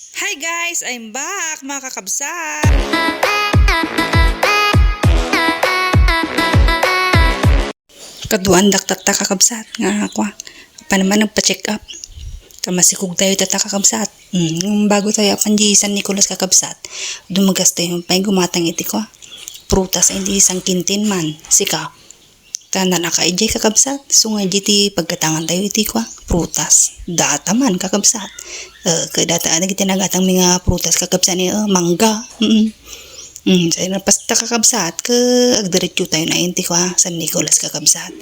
Hi guys! I'm back mga kakabsat! Kaduan daktak kakabsat nga ako. Pa naman nagpa-check up. Kamasikog tayo kakabsat. Bago tayo panji San Nicolas kakabsat. Dumagas tayo pa gumatang iti ko. Prutas hindi isang kintin man. Sika. Tanda na ka ijay kakabsat. So nga iti pagkatangan tayo iti ko. Prutas. Data man kakabsat. Kaya data na gitinagatang mga prutas kakabsat ni mangga. Sa napasta kakabsat ka agdiretso tayo na inti ko San Nicolas kakabsat.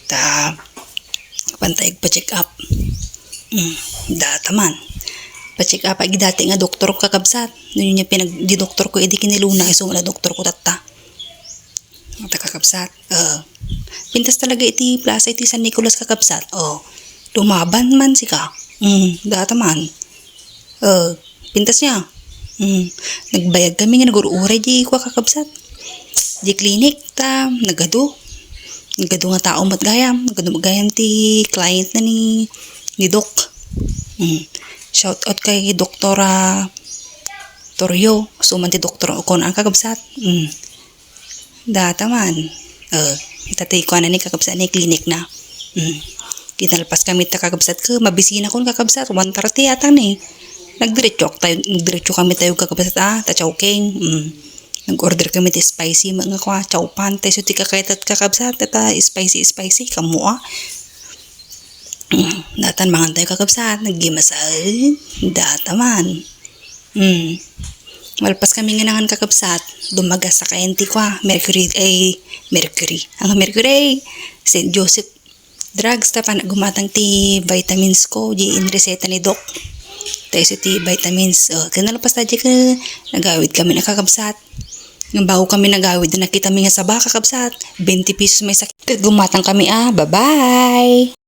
Ta pantay pa-check up. Data man. Pa-check up agi dati nga doktor ko kakabsat. Yun yung di doktor ko edi kiniluna iso wala doktor ko tata. Mata kakabsat. Pintas talaga iti plaza iti San Nicolas kakabsat. Lumaban man sika. Data man. Pintas niya. Nagbayag kami nga nag-uray di ko kakabsat. Di klinik ta nagado nga tao matgayam. Nagado magayam ti client na ni Doc. Shout out kay Doktora Torio. Suman ti Doktor Okon ang kakabsat. Data man. Itatay ko na ni kakabsat ni klinik na. Kinalpas kami ta kakabsat ko. Mabisina ko kakabsat. 1:30 yata ni. Nagdiretso kami tayo kakabsat. Ta chowking. Nag-order kami ti spicy mga kwa. Chowpan. Tayo ti kakaitat kakabsat. Ta spicy. Kamu Datan mangan tayo kakabsat. Naggimasal. Data man. Malpas kami nga nangan kakabsat. Dumagas sa kainti kwa. Mercury. Ang Mercury. St. Joseph Drugs. Tapan gumatang ti vitamins ko. Di inreseta ni Doc. Tayo ti vitamins. Kinalapas tayo ka. Nagawid kami na kakabsat. Bago kami nagawid na nakita mi nga saba kakabsat. 20 pesos may sakit. Gumatang kami Bye-bye!